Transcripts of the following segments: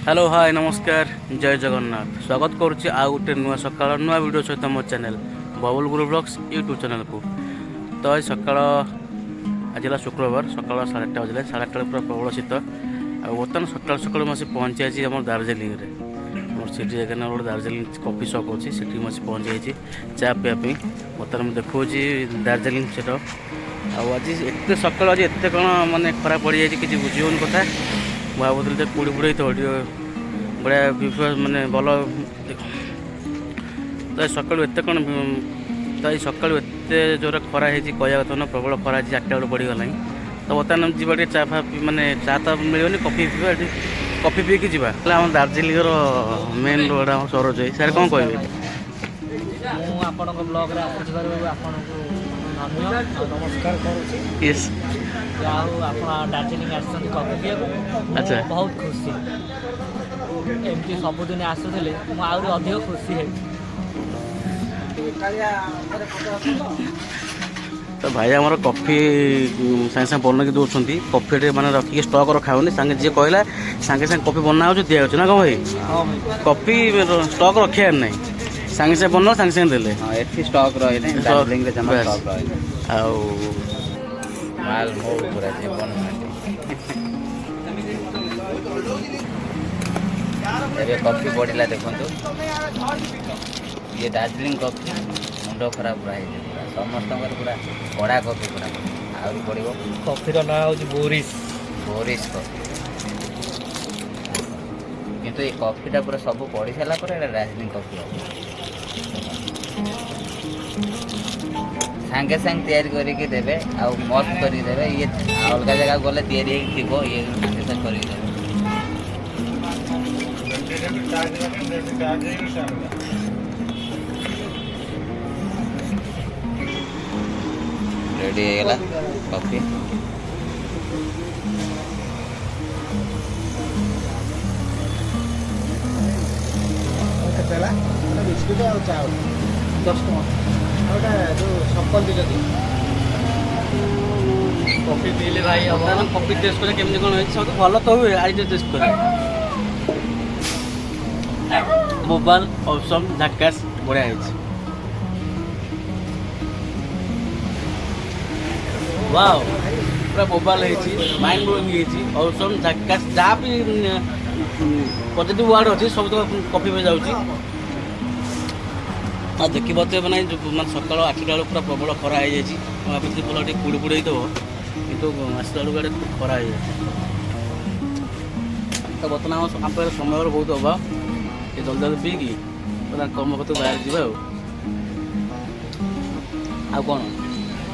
Hello, ହାଏ, ନମସ୍କାର, ଜୟ ଜଗନ୍ନାଥ। ସ୍ୱାଗତ କରୁଛି ଆଉ ଗୋଟେ ନୂଆ ସକାଳ, ନୂଆ ଭିଡ଼ିଓ ସହିତ ମୋ ଚ୍ୟାନେଲ୍ ବବୁଲ ଗୁରୁ ବ୍ଲଗ୍ସ ୟୁଟ୍ୟୁବ୍ ଚ୍ୟାନେଲ୍କୁ। ତ ଆଜି ସକାଳ, ଆଜି ହେଲା ଶୁକ୍ରବାର, ସକାଳ 8:30 ବାଜିଲା। 8:30 ବେଳେ ପୁରା ପ୍ରବଳ ଶୀତ। ଆଉ ବର୍ତ୍ତମାନ ସକାଳୁ ସକାଳୁ ମୁଁ ଆସି ପହଞ୍ଚି ଯାଇଛି ଆମର ଦାର୍ଜିଲିଂରେ। ଆମର ସେଠି ଜାଗାରେ ଗୋଟେ ଦାର୍ଜିଲିଂ କଫି ସପ୍ ଅଛି, ସେଠି ମୁଁ ଆସି ପହଞ୍ଚି ଯାଇଛି ଚା ପିଇବା ପାଇଁ। ବର୍ତ୍ତମାନ ମୁଁ ଦେଖାଉଛି ଦାର୍ଜିଲିଂ ସେଟା। ଆଉ ଆଜି ଏତେ ସକାଳୁ ଆଜି ଏତେ କ'ଣ ମାନେ ଖରା ପଡ଼ିଯାଇଛି, କିଛି ବୁଝି ହେଉନି କଥା। ମୁଁ ଭାବୁଥିଲି ଯେ କୁଡ଼ି ଫୁଡ଼ି ହେଇଥିବ ଟିକେ, ବଢ଼ିଆ ମାନେ ଭଲ। ତ ଏ ସକାଳୁ ଏତେ କ'ଣ, ତ ଏଇ ସକାଳୁ ଏତେ ଜୋରେ ଖରା ହେଇଛି, କହିବା କଥା ନୁହଁ। ପ୍ରବଳ ଖରା ହେଇଛି, 4ଟା ବେଳୁ ପଡ଼ିଗଲାଣି। ତ ବର୍ତ୍ତମାନ ଆମେ ଯିବା ଟିକେ ଚା ଫା ମାନେ ଚା ତ ମିଳିବନି, କଫି ପିଇବା ଏଠି। କଫି ପିଇକି ଯିବା। ହେଲେ ଆମ ଦାର୍ଜିଲିଂର ମେନ୍ ରୋଡ଼ ଆମ ସରୋଜ ଭାଇ। ସାର୍, କ'ଣ କହିବେ? ମୁଁ ଆପଣଙ୍କ ବ୍ଲଗ୍ରେ ଆସିଥିବାରୁ ଆପଣଙ୍କୁ ଧନ୍ୟ ଆଉ ନମସ୍କାର କରୁଛି। ଯାହା ହଉ, ଆପଣ ଦାର୍ଜିଲିଂ ଆସିଛନ୍ତି କଫି ପିଇବାକୁ। ମୁଁ ବହୁତ ଖୁସି। ଏମିତି ସବୁଦିନ ଆସୁଥିଲେ ମୁଁ ଆହୁରି ଅଧିକ ଖୁସି ହେବି। ତ ଭାଇ ଆମର କଫି ସାଙ୍ଗେ ସାଙ୍ଗେ ବନେଇକି ଦେଉଛନ୍ତି। କଫିଟେ ମାନେ ରଖିକି ଷ୍ଟକ୍ ରଖା ହେଉନି। ସାଙ୍ଗେ ଯିଏ କହିଲା, ସାଙ୍ଗେ ସାଙ୍ଗେ କଫି ବନା ହେଉଛି, ଦିଆଯାଉଛି ନା କ'ଣ ଭାଇ? ହଁ ଭାଇ। କଫି ଷ୍ଟକ୍ ରଖିବାର ନାହିଁ, ସାଙ୍ଗେ ସାଙ୍ଗେ ବନାଅ, ସାଙ୍ଗେ ସାଙ୍ଗେ ଦେଲେ। ହଁ, ଏଠି ଷ୍ଟକ୍ ରହେନି ଦାର୍ଜିଲିଂରେ, ଜମା ଷ୍ଟକ୍ ରହେନି। ଆଉ ମାଲ ମୋ ପୁରା ଜୀବନ ମାଟି। ଏବେ କଫି ପଡ଼ିଲା, ଦେଖନ୍ତୁ। ଇଏ ଦାର୍ଜିଲିଂ କଫି, ମୁଣ୍ଡ ଖରାପ ପୁରା ହେଇଯିବ ପୁରା ସମସ୍ତଙ୍କର, ପୁରା କଡ଼ା କଫି ପୁରା। ଆହୁରି ପଡ଼ିବ। କଫିର ନାଁ ହେଉଛି ବୋରିସ୍। Boris coffee. କିନ୍ତୁ ଏଇ କଫିଟା ପୁରା ସବୁ ପଡ଼ି ସାରିଲା ପରେ ଏଇଟା ଦାର୍ଜିଲିଂ କଫି ହେବ। ସାଙ୍ଗେ ସାଙ୍ଗେ ତିଆରି କରିକି ଦେବେ ଆଉ ମସ୍ତ କରିକି ଦେବେ। ଇଏ ଅଲଗା ଜାଗାକୁ ଗଲେ ତିଆରି ହେଇକି ଥିବ, ଇଏ ସାଙ୍ଗେ ସାଙ୍ଗେ କରିକି ଦେବେ। ରେଡ଼ି ହେଇଗଲା କଫି। କେତେ ହେଲା? ଗୋଟେ ବିସ୍କୁଟ୍ ଆଉ ଚା ଗୋଟେ। 10 ଟଙ୍କା। ଆଉ ଗୋଟେ ଯେଉଁ ସଫଲ ଦୁଇଟା ଦିଅ। କଫି ପିଇଲେ ଭାଇ ହବ। ବର୍ତ୍ତମାନ କଫି ଟେଷ୍ଟ କଲେ, କେମିତି କ'ଣ ହେଇଛି। ସବୁ ଭଲ ତ ହୁଏ, ଆଜି ଟିକେ ଟେଷ୍ଟ କରେ। ମୋବାଇଲ ଅପସନ୍, ଝାକାସ୍, ବଢ଼ିଆ ହେଇଛି। ୱାଓ, ପୁରା ମୋବାଇଲ ହେଇଛି, ମାଇଣ୍ଡ ବ୍ଲୋଇଂ ହେଇଛି। ଅପସନ୍, ଝାକାସ୍, ଯାହା ବି ପଜିଟିଭ୍ ୱାର୍ଡ଼ ଅଛି, ସବୁ ତ କଫି ପାଇଁ ଯାଉଛି। ଆଉ ଦେଖିପାରୁଥିବେ, ମାନେ ଯୋଉ ମାନେ ସକାଳ 8ଟା ବେଳକୁ ପୁରା ପ୍ରବଳ ଖରା ହେଇଯାଇଛି। ମୁଁ ଭାବିଥିଲି ଭଲ ଟିକେ କୁଡ଼ି କୁଡ଼ି ହେଇଥିବ, କିନ୍ତୁ ଆସିଲା ବେଳକୁ ଆଡ଼େ ଖୁବ୍ ଖରା ହେଇଯାଇଛି। ତ ବର୍ତ୍ତମାନ ଆମ ପାଖରେ ସମୟର ବହୁତ ଅଭାବ। ଟିକେ ଜଲ୍ଦି ଜଲ୍ଦି ପିଇକି ବର୍ତ୍ତମାନ କର୍ମ କରତେ ବାହାରି ଯିବା। ଆଉ କ'ଣ,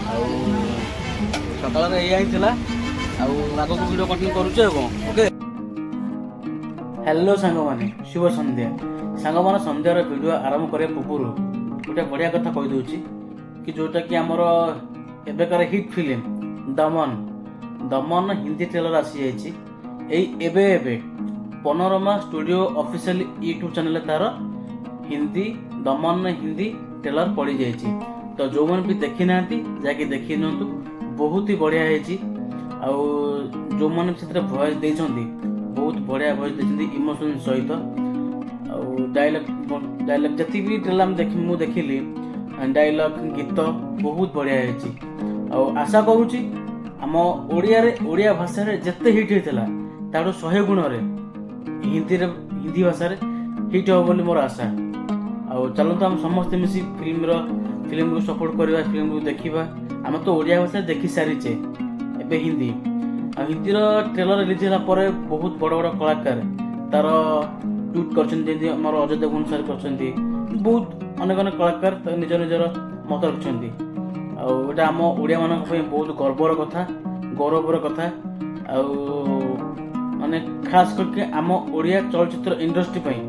ଆଉ ସକାଳରେ ଏଇଆ ହିଁ ଥିଲା। ଆଉ ଆଗକୁ ଭିଡ଼ିଓ କଣ୍ଟିନ୍ୟୁ କରୁଛୁ ଆଉ କ'ଣ। ଓକେ, ହ୍ୟାଲୋ ସାଙ୍ଗମାନେ, ଶୁଭ ସନ୍ଧ୍ୟା। ସାଙ୍ଗମାନେ, ସନ୍ଧ୍ୟାର ଭିଡ଼ିଓ ଆରମ୍ଭ କରିବା ପୂର୍ବରୁ ଗୋଟେ ବଢ଼ିଆ କଥା କହିଦେଉଛି କି ଯେଉଁଟାକି ଆମର ଏବେକାର ହିଟ୍ ଫିଲ୍ମ ଦମନ, ଦମନ ହିନ୍ଦୀ ଟ୍ରେଲର ଆସିଯାଇଛି। ଏଇ ଏବେ ଏବେ ପନୋରମା ଷ୍ଟୁଡ଼ିଓ ଅଫିସିଆଲ ୟୁଟ୍ୟୁବ୍ ଚ୍ୟାନେଲରେ ତାର ହିନ୍ଦୀ ଦମନ ହିନ୍ଦୀ ଟ୍ରେଲର ପଡ଼ିଯାଇଛି। ତ ଯେଉଁମାନେ ବି ଦେଖିନାହାନ୍ତି, ଯାଇକି ଦେଖି ନିଅନ୍ତୁ। ବହୁତ ହି ବଢ଼ିଆ ହେଇଛି। ଆଉ ଯେଉଁମାନେ ବି ସେଥିରେ ଭଏସ୍ ଦେଇଛନ୍ତି, ବହୁତ ବଢ଼ିଆ ଭଏସ୍ ଦେଇଛନ୍ତି ଇମୋସନ୍ ସହିତ। ଆଉ ଡାଇଲଗ୍ ଯେତିକି ବି ଟ୍ରେଲର ଆମେ ଦେଖି, ମୁଁ ଦେଖିଲି, ଡାଇଲଗ୍, ଗୀତ ବହୁତ ବଢ଼ିଆ ହେଇଛି। ଆଉ ଆଶା କରୁଛି ଆମ ଓଡ଼ିଆରେ, ଓଡ଼ିଆ ଭାଷାରେ ଯେତେ ହିଟ୍ ହେଇଥିଲା, ତାଠୁ 100 ଗୁଣରେ ହିନ୍ଦୀରେ, ହିନ୍ଦୀ ଭାଷାରେ ହିଟ୍ ହେବ ବୋଲି ମୋର ଆଶା। ଆଉ ଚାଲନ୍ତୁ, ଆମେ ସମସ୍ତେ ମିଶି ଫିଲ୍ମକୁ ସପୋର୍ଟ କରିବା, ଫିଲ୍ମକୁ ଦେଖିବା। ଆମେ ତ ଓଡ଼ିଆ ଭାଷାରେ ଦେଖି ସାରିଛେ, ଏବେ ହିନ୍ଦୀ। ଆଉ ହିନ୍ଦୀର ଟ୍ରେଲର ରିଲିଜ୍ ହେଲା ପରେ ବହୁତ ବଡ଼ ବଡ଼ କଳାକାର ତାର ଟ୍ୱିଟ୍ କରିଛନ୍ତି, ଯେମିତି ଆମର ଅଜୟ ଦେବଗନ ସାର୍ କରିଛନ୍ତି। ବହୁତ ଅନେକ ଅନେକ କଳାକାର ତ ନିଜ ନିଜର ମତ ରଖିଛନ୍ତି। ଆଉ ଏଇଟା ଆମ ଓଡ଼ିଆମାନଙ୍କ ପାଇଁ ବହୁତ ଗର୍ବର କଥା, ଗୌରବର କଥା। ଆଉ ମାନେ ଖାସ କରିକି ଆମ ଓଡ଼ିଆ ଚଳଚ୍ଚିତ୍ର ଇଣ୍ଡଷ୍ଟ୍ରି ପାଇଁ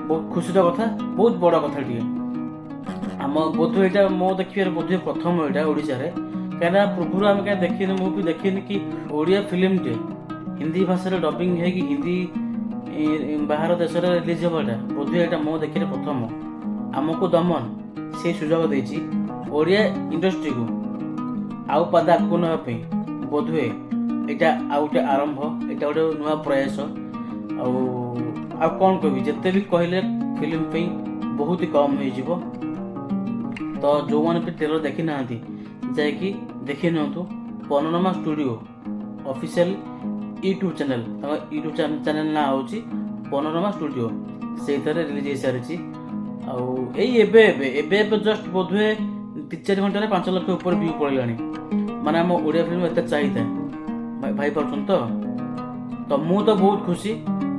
ବହୁତ ଖୁସିର କଥା, ବହୁତ ବଡ଼ କଥା ଟିକେ। ଆମ ବୋଧହୁଏ ଏଇଟା ମୋ ଦେଖିବାରେ ବୋଧହୁଏ ପ୍ରଥମ ଏଇଟା ଓଡ଼ିଶାରେ, କାହିଁକିନା ପୂର୍ବରୁ ଆମେ କାହିଁ ଦେଖିନି, ମୁଁ ବି ଦେଖିନି କି ଓଡ଼ିଆ ଫିଲ୍ମଟେ ହିନ୍ଦୀ ଭାଷାରେ ଡବିଂ ହେଇକି ହିନ୍ଦୀ ବାହାର ଦେଶରେ ରିଲିଜ୍ ହେବାଟା। ବୋଧହୁଏ ଏଇଟା ମୋ ଦେଖିରେ ପ୍ରଥମ। ଆମକୁ ଦମନ ସେଇ ସୁଯୋଗ ଦେଇଛି ଓଡ଼ିଆ ଇଣ୍ଡଷ୍ଟ୍ରିକୁ ଆଉ ପାଦ ଆଗକୁ ନେବା ପାଇଁ। ବୋଧହୁଏ ଏଇଟା ଆଉ ଗୋଟେ ଆରମ୍ଭ, ଏଇଟା ଗୋଟେ ନୂଆ ପ୍ରୟାସ। ଆଉ ଆଉ କ'ଣ କହିବି, ଯେତେ ବି କହିଲେ ଫିଲ୍ମ ପାଇଁ ବହୁତ ହି କମ୍ ହେଇଯିବ। ତ ଯେଉଁମାନେ ବି ଟ୍ରେଲର ଦେଖିନାହାନ୍ତି, ଯାଇକି ଦେଖି ନିଅନ୍ତୁ। ପନୋରମା ଷ୍ଟୁଡ଼ିଓ ଅଫିସିଆଲ ୟୁଟ୍ୟୁବ୍ ଚ୍ୟାନେଲ୍, ତାଙ୍କ ୟୁଟ୍ୟୁବ୍ ଚ୍ୟାନେଲ୍ ନାଁ ହେଉଛି ପନୋରମା ଷ୍ଟୁଡ଼ିଓ, ସେଇଥିରେ ରିଲିଜ୍ ହେଇସାରିଛି। ଆଉ ଏଇ ଏବେ ଏବେ ଏବେ ଏବେ ଜଷ୍ଟ ବୋଧହୁଏ 3-4 ଘଣ୍ଟାରେ 5 ଲକ୍ଷ ଉପରେ ଭ୍ୟୁ ପଳେଇଲାଣି। ମାନେ ଆମ ଓଡ଼ିଆ ଫିଲ୍ମ ଏତେ ଚାହିଦା, ଭାବିପାରୁଛନ୍ତି ତ? ତ ମୁଁ ତ ବହୁତ ଖୁସି।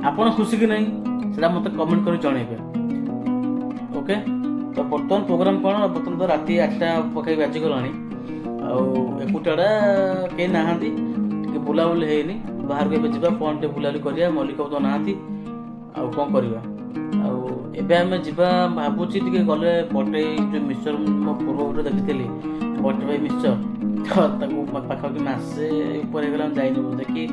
ଆପଣ ଖୁସି କି ନାହିଁ, ସେଇଟା ମୋତେ କମେଣ୍ଟ କରି ଜଣେଇବେ। ଓକେ, ତ ବର୍ତ୍ତମାନ ପ୍ରୋଗ୍ରାମ କ'ଣ? ବର୍ତ୍ତମାନ ତ ରାତି 8ଟା ପାଖାପାଖି ବାଜିଗଲାଣି ଆଉ ଏକୁଟିଆଟା, କେହି ନାହାନ୍ତି, ଟିକେ ବୁଲାବୁଲି ହେଇନି। ବାହାରକୁ ଏବେ ଯିବା, କ'ଣ ଟିକେ ବୁଲାବୁଲି କରିବା। ମଲ୍ଲିକ ତ ନାହାନ୍ତି, ଆଉ କ'ଣ କରିବା? ଆଉ ଏବେ ଆମେ ଯିବା ଭାବୁଛି। ଟିକେ ଗଲେ ବଟେଇ ଯେଉଁ ମିକ୍ସଚର, ମୋ ପୂର୍ବ ଭିଡ଼ିଓ ଦେଖିଥିଲି, ବଟେଇ ଭାଇ ମିକ୍ସଚର, ତ ତାକୁ ପାଖାପାଖି ମାସେ ଉପରେ ହେଇଗଲା ମୁଁ ଯାଇନି ବୋଧେ କି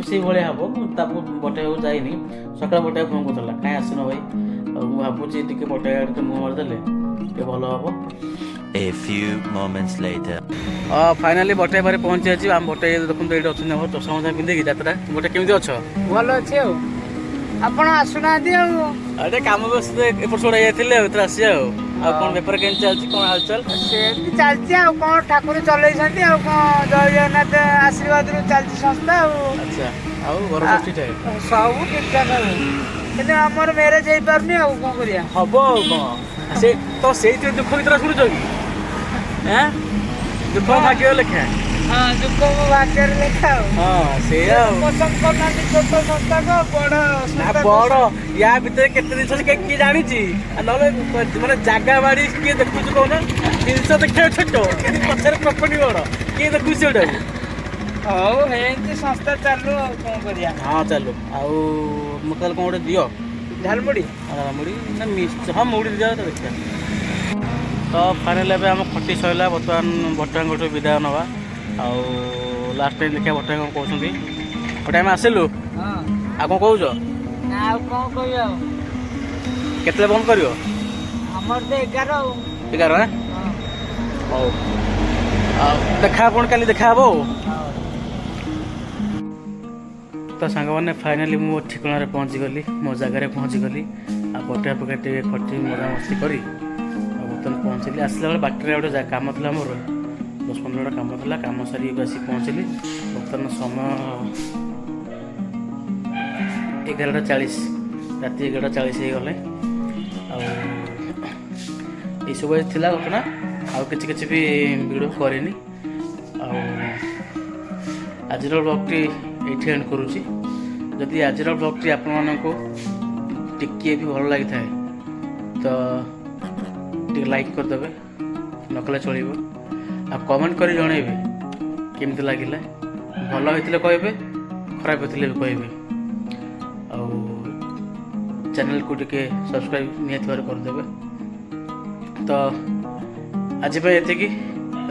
ସେଇଭଳିଆ ହବ। ମୁଁ ତାକୁ ବଟେଇବାକୁ ଯାଇନି। ସକାଳେ ବଟେଇବାକୁ ଫୋନ୍ କରୁଥିଲା, କାହିଁ ଆସିନ ଭାଇ? ଆଉ ମୁଁ ଭାବୁଛି ଟିକେ ବଟେଇ ଆଡ଼େ ଟିକେ ମୁହଁ ମାରିଦେଲେ ଟିକେ ଭଲ ହବ। A few moments later. Finally ବଟେଇ ପାଖରେ ପହଞ୍ଚି ଯାଇଛି। ଆମ ବଟେଇ ଦେଖନ୍ତୁ, ଏଇଠି ଅଛନ୍ତି ଆମର, ଚଷମା ମଶମା ପିନ୍ଧିକି ଯାତ୍ରା। ଗୋଟେ କେମିତି ଅଛ? ଭଲ ଅଛି। ଆଉ ଆପଣ ଆସୁନାହାନ୍ତି ଆଉ। ଆଉ ଟିକେ କାମ ବ୍ୟସ୍ତ ଏପଟ ସେପଟ ହେଇଯାଇଥିଲେ, ଆଉ ଏଥର ଆସିବା। ଆଉ କ'ଣ ବେପାର କେମିତି ଚାଲିଛି, କ'ଣ ହାଲଚାଲ? ସେମିତି ଚାଲିଛି ଆଉ କ'ଣ, ଠାକୁର ଚଲେଇଛନ୍ତି ଆଉ କ'ଣ, ଜୟ ଜଗନ୍ନାଥ ଆଶୀର୍ବାଦରୁ ଚାଲିଛି ସଂସ୍ଥା ଆଉ। ଆଚ୍ଛା, ଆଉ ଘର ସବୁ ଠିକ୍ ଠାକ୍? ସବୁ ଠିକ୍ ଠାକ୍ ଆଉ, କିନ୍ତୁ ଆମର ମ୍ୟାରେଜ ହେଇପାରୁନି, ଆଉ କ'ଣ କରିବା? ହବ, ଆଉ କ'ଣ। ସେ ତ ସେଇଥିରେ ଦୁଃଖ ଭିତରେ ଶୁଣୁଛ କି? ଆଁ, ଦୁଃଖ ଭାଗ୍ୟ ଲେଖା। ହଁ, ଦୁଃଖ ମୋ ଭାଗ୍ୟରେ ଲେଖା ଆଉ। ହଁ, ସେଇଆ ଆଉ। ପସନ୍ଦ କରୁନାହାନ୍ତି ଛୋଟ ସଂସ୍ଥାକୁ, ବଡ ନା ସଂସ୍ଥା। ବଡ ୟା ଭିତରେ କେତେ ଜିନିଷ ଅଛି କିଏ ଜାଣିଛି? ଆଉ ନହେଲେ ମାନେ ଜାଗା ବାଡି କିଏ ଦେଖୁଛୁ କହୁନ? ଜିନିଷ ଦେଖିବାକୁ ଛୋଟ, କିନ୍ତୁ ପଛରେ ପ୍ରପର୍ଟି ବଡ। କିଏ ଦେଖୁଛି ସେଟାକୁ? ହଉ, ଏମିତି ସଂସ୍ଥା ଚାଲୁ, ଆଉ କ'ଣ କରିବା? ହଁ, ଚାଲୁ। ଆଉ ମୋତେ ତାହେଲେ କ'ଣ ଗୋଟେ ଦିଅ। ଝାଲମୁଢ଼ି। ମୁଢ଼ି ନା ମିକ୍ସ? ହଁ, ମୁଢ଼ି ଦିଅ ତ, ଦେଖିବା। ତ ଫାଇନାଲ୍ ଏବେ ଆମ ଖଟି ସରିଲା। ବର୍ତ୍ତମାନ ଭଟ୍ଟାଙ୍କଠୁ ବିଦାୟ ନେବା ଆଉ ଲାଷ୍ଟ ଟାଇମ୍ ଦେଖିବା ଭଟ୍ଟା କ'ଣ କହୁଛନ୍ତି। ଗୋଟେ ଆମେ ଆସିଲୁ। ହଁ। ଆଉ କ'ଣ କହୁଛ? ନା, ଆଉ କ'ଣ କହିବା ଆଉ। କେତେବେଳେ ବନ୍ଦ କରିବ? ଆମର ତ 11 ଆଉ। 11 ନା? ହଁ। ହଉ, ଆଉ ଦେଖା ଆପଣ କାଲି ଦେଖା ହବ ଆଉ। ହଉ। ତ ସାଙ୍ଗମାନେ, ଫାଇନାଲି ମୁଁ ମୋ ଠିକଣାରେ ପହଞ୍ଚିଗଲି, ମୋ ଜାଗାରେ ପହଞ୍ଚିଗଲି। ଆଉ ବଟିଆ ପାଖରେ ଟିକେ ଖଟି ମଜାମସ୍ତି କରି ଆଉ ବର୍ତ୍ତମାନ ପହଞ୍ଚିଲି। ଆସିଲା ବେଳେ ବାଟରେ ଗୋଟେ କାମ ଥିଲା ମୋର, 10-15ଟା କାମ ଥିଲା। କାମ ସାରି ଏବେ ଆସି ପହଞ୍ଚିଲି। ବର୍ତ୍ତମାନ ସମୟ 11ଟା 40, ରାତି 11ଟା 40 ହେଇଗଲେ। ଆଉ ଏଇସବୁ ଆଜି ଥିଲା ଘଟଣା। ଆଉ କିଛି କିଛି ବି ଭିଡ଼ିଓ କରିନି। ଆଉ ଆଜିର ବ୍ଲଗ୍ଟି ଏଇଠି ଏଣ୍ଡ କରୁଛି। ଯଦି ଆଜିର ବ୍ଲଗ୍ଟି ଆପଣମାନଙ୍କୁ ଟିକିଏ ବି ଭଲ ଲାଗିଥାଏ, ତ ଟିକେ ଲାଇକ୍ କରିଦେବେ, ନ କଲେ ଚଳିବ। ଆଉ କମେଣ୍ଟ କରି ଜଣେଇବେ କେମିତି ଲାଗିଲା। ଭଲ ହେଇଥିଲେ କହିବେ, ଖରାପ ହେଇଥିଲେ ବି କହିବେ। ଆଉ ଚ୍ୟାନେଲକୁ ଟିକେ ସବସ୍କ୍ରାଇବ୍ ନିହାତି ଭାବରେ କରିଦେବେ। ତ ଆଜି ପାଇଁ ଏତିକି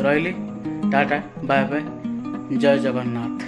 ରହିଲି। ଟାଟା, ବାଏ ବାଏ, ଜୟ ଜଗନ୍ନାଥ।